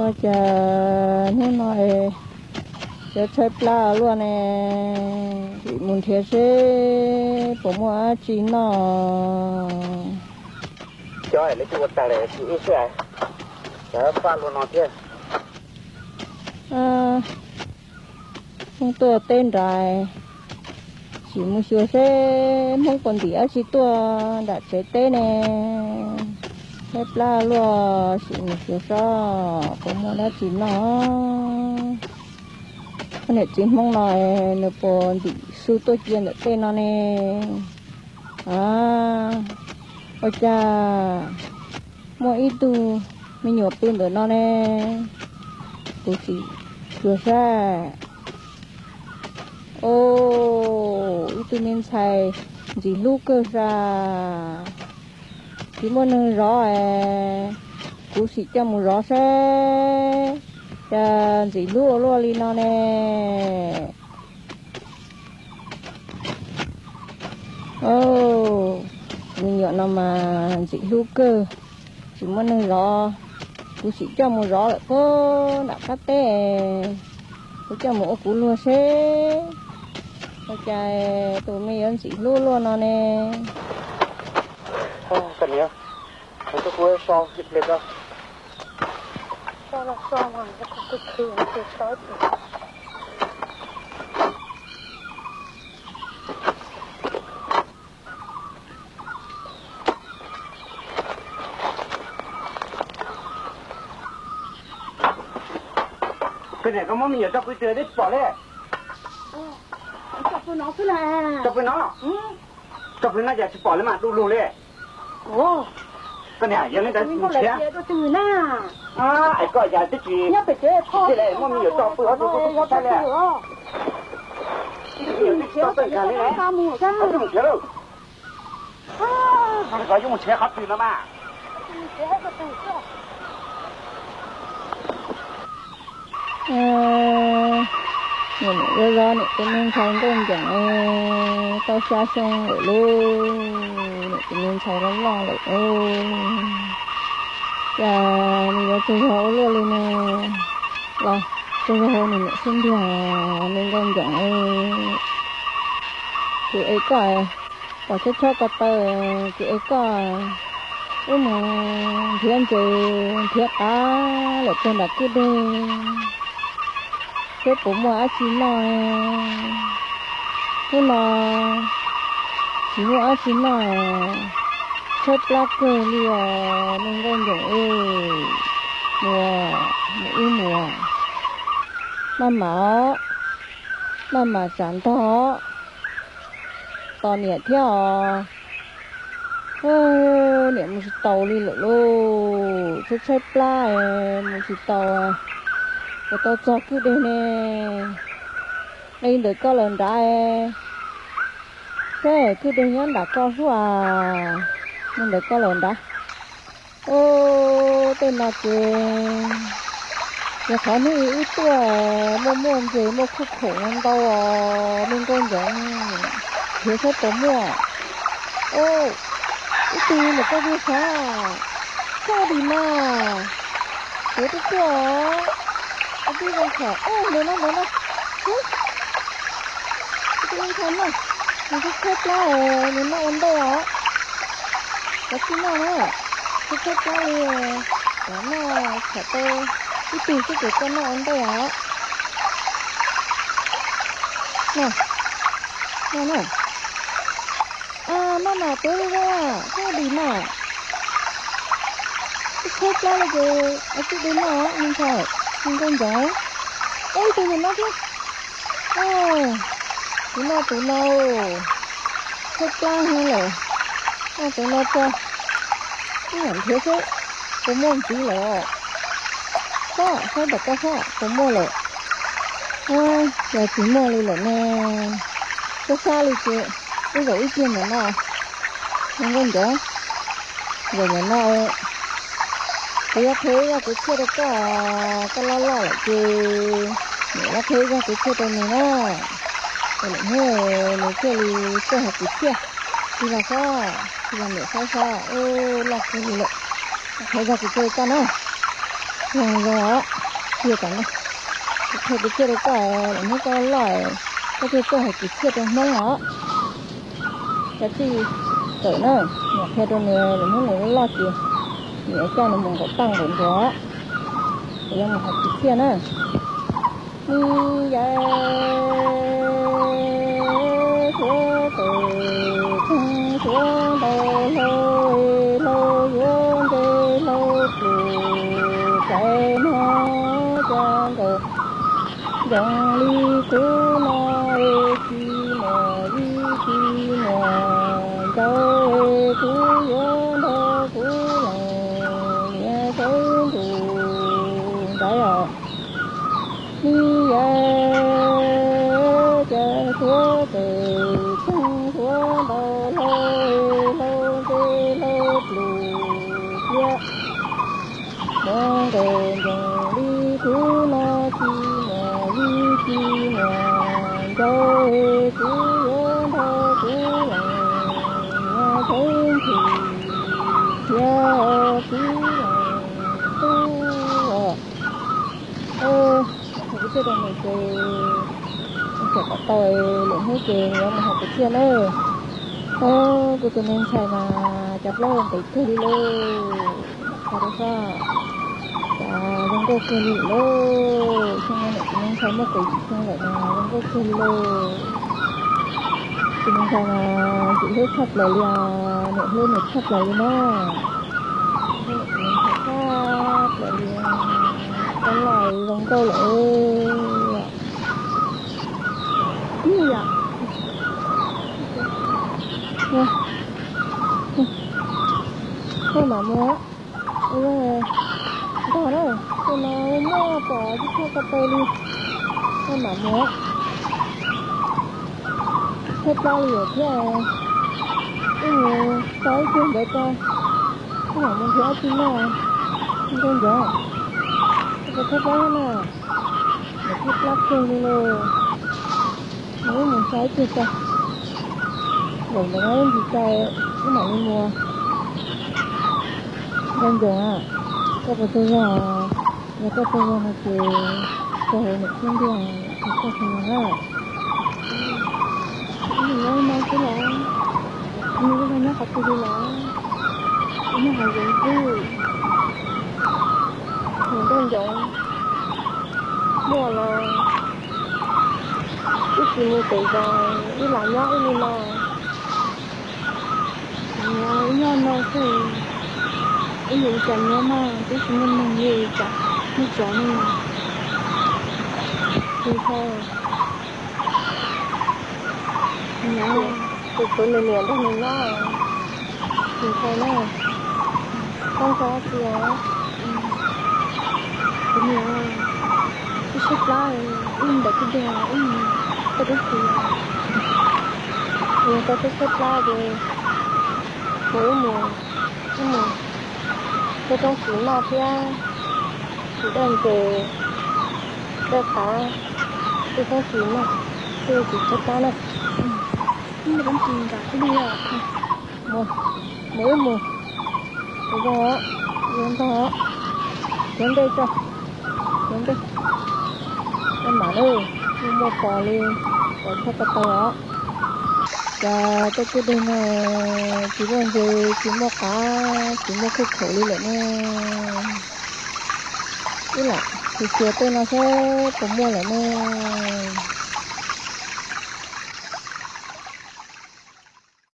Ua cas hnub no es cov tshaib plab luaj ne, sim mus nrhiav seb puas muaj dab tsi noj. Cov lawv twb ua tag lawm, tsis ib sij hawm cov faj luaj no thiab. Hmoob tuaj teb nrad, sim mus xyuas seb Hmoob puas ntim dab tsi tuaj nram tsev teb ne. Tshaib plab luaj, sim mus xyuas seb puas muaj dab tsi noj. Poj niam txiv Hmoob no nws puas ntim su tuaj cia ntawm tej no ne. A, ua cas muaj ib tug me nyuam pw ntawm no ne? Kuv sim xyuas saib. O, ib tug me ntxhais ntxim hlub kawg sas. Tsis muaj neeg zov es kuv sim coj mus zov saib cas ntxim hlub ua luaj li no ne. O, me nyuam no mas ntxim hlub kawg, tsis muaj neeg zov. Kuv sim coj mus zov lawm puag nram qab teb, kuv coj mus ua kuv luag seb ua cas tus me yuav ntxim hlub luaj no ne. Koj niam, kuv so ib pliag ko. Koj niam, koj muab me nyuam tso pw twg twb tsis pom li. Tso pw no, tso pw no ces tsis pom li mas du lug li. Koj niam, yog li ntawd mus nrhiav. Es koj yog twb tsis, tsis li muab me nyuam tso pw ob tug kuj tsis saib li. Me nyuam twb tsis tau tawm nkag li ne. Mus nrhiav lauj. Koj yuav mus nrhiav qhov twg no mas. Niam, niam zov zov niam tus me ntxhais Nkauj Ncoom tau xya xyoo lawm lauj, niam tus me ntxhais loj loj lawm lauj. Cas nws yuav tsaug zog ua luaj li ne? Los tsaug zog ua nws niam xwb ntiag, me Nkauj Ncoom. Kuv ev koj, pom chob chob ko taw, kuv ev koj wb mus nrhiav ntses nrhiav qav lawm puag nram kwj deg, seb puas muaj dab tsi noj. Hnub no tsis muaj dab tsi noj, tshaib plab kawg li os me Nkauj Ncoom. Mus, mus wb mus, maj mam os, maj mam tsam ntog os, tos niam thiab os. Niam mus tsis taus li lawm lauj, tshaib tshaib plab es mus tsis taus, puas tau txog kwj deg ne? Nqis ntawm koj lawm nrad, saib kwj deg nyob nram koj xwb as, nqis ntawm koj lawm nrad. Ub, tej no ces yog qhov hnub ib wb tuaj muaj muaj ntses muaj khoom khoom ntau os me Nkauj Ncoom, nrhiav saib puas muaj. Ub, ib tug ntawm koj ntag sav, txhob dim mas, kuv twb tuaj os, kuv twb zoo kawg. Ub, ntawm no ntawm no, ub, ib tug me ntxhais no, nws tshaib tshaib plab, nws noj ua ntej os. Kav tsij noj na, tshaib tshaib plab li, kav noj, tsam tau ib tug xwb ces koj noj ua ntej os. Noj, noj na. Noj mas tuav zoo zoo, txhob dim mas. Tshaib tshaib plab li ces ua tib de noj me ntxhais, me Nkauj Ncoom. Ub, ib tug ntawm no thiab. Kuv noj tus no, tshaib plab heev lawm, noj tus no tso. Wb mam nrhiav seb puas muaj ntxiv lawm os. Saib, saib ntawm koj saib puas muaj lawm. Yog tsis muaj li lawm ne, sab sab li ces wb zaum ib pliag ntawm no, me Nkauj Ncoom. Zaum ntawm no, kuv yuav qhia zaj kwv txhiaj rau koj, koj loj loj lawm ces niam yuav qhia zaj kwv txhiaj rau nws na. Lwm hnub nws thiaj li txawj hais kwv txhiaj. Tig los saib, tig los niam saib saib, loj kawg li lawm. Qhia zaj kwv txhiaj rau koj na. Zoo zoo os, cia tom no, kuv qhia kwv txhiaj rau koj, lwm hnub koj loj koj thiaj tuaj hais kwv txhiaj rau Hmoob os. Cov txij kawm na, niam qhia rau nws, lwm hnub nws loj ces niam coj nws mus nqaum paj nqaum ntuas, kuv yuav mus hais kwv txhiaj na. Neb yawg suav tawm txheej suav ntau, hlau hlau yuav ntse hlau pluj, txais mog cas nkaus ncoos li kuv no, es tsis muaj vij tsis muaj ncaus, es kuv yuav nrog kuv leej niam sawv ntuj nraiv os. Neb yawg cas suav tawm txheej suav ntau, hlau hlau ntse hlau pluj thiab, muaj nkaus ncoos li kuv no, tsis muaj vij tsis muaj ncaus, es kuv yuav nrog kuv leej niam sawv ntuj thiab, kuv leej tub os. Kuv thiaj rau nws ces tseem kom tau, lwm hnub ces yuav mus hais kwv txhiaj na. Kuv tus me ntxhais mas cov plaub ntev kawg li lauj, mas txog rau sab, cas zoo nkauj kawg li lawm lauj. Xyoo no niam tus me ntxhais muaj kaum yim xyoo lawm mas zoo nkauj kawg li lauj. Tus me ntxhais mas ntxim hlub tshaj plaws li os, niam hlub nws tshaj plaws li na. Hlub niam tus me ntxhais tshaj plaws li, loj loj zoo nkauj lawm. Ib yam, koj mam mus, ntog na, tus no muaj pom tsis tshua ko taw li, koj mam mus. Tshaib plab li lawm thiab, wb mus so ib pliag ntawd tso, wb mam mus nrhiav dab tsi noj. Nkauj Ncoov, koj puas tshaib plab na? Tshaib plab kawg li lauj. Mus wb mus so ib pliag tso, zaum ntawm no wb ntsis tso, wb mam li mus. Nkauj Ncoov, koj puas tsaug zog? Yog koj tsaug zog no ces tso hauv niam thiab ntiag, koj tsaug zog na. Nws nyob no xwb los? Nws nyob qhov twg li los? Nyob hauv zoov xwb. Nkauj Ncoov, muaj los wb tsis mus pem zos, wb lam nyob wb li no. Nyob no xwb, wb yuav ua cas nyob mas twb tsis muaj neeg li, tsam muaj tsov ne. Tsis tau, nyob, tus txwv nws niam nrog nws nyob, tsis tau na. Koj nco tsis os? Kuv niam, wb tshaib plab, wb ntawm koj dag, wb mus tau roob txiv. Yog koj twb tshaib plab ces mus wb mus, wb mus tau roob txiv noj thiab, txiv dawj ntses, dawj qav, tau roob txiv noj, thiaj tsis tshaib plab na. Wb mus roob txiv nrad xwb li os. Mus, mus wb mus. Zoo, yuav ntog, yuav ntej tso, yuav ntej. Koj mam lawm, muaj muaj pos li, pos tshaj ko taw os. Cas tej kwj deg no tsis muaj ntses, tsis muaj qav, tsis muaj khaub khaum li lawm ne. Wb lam xiav xiav tej no seb puas muaj lawm ne.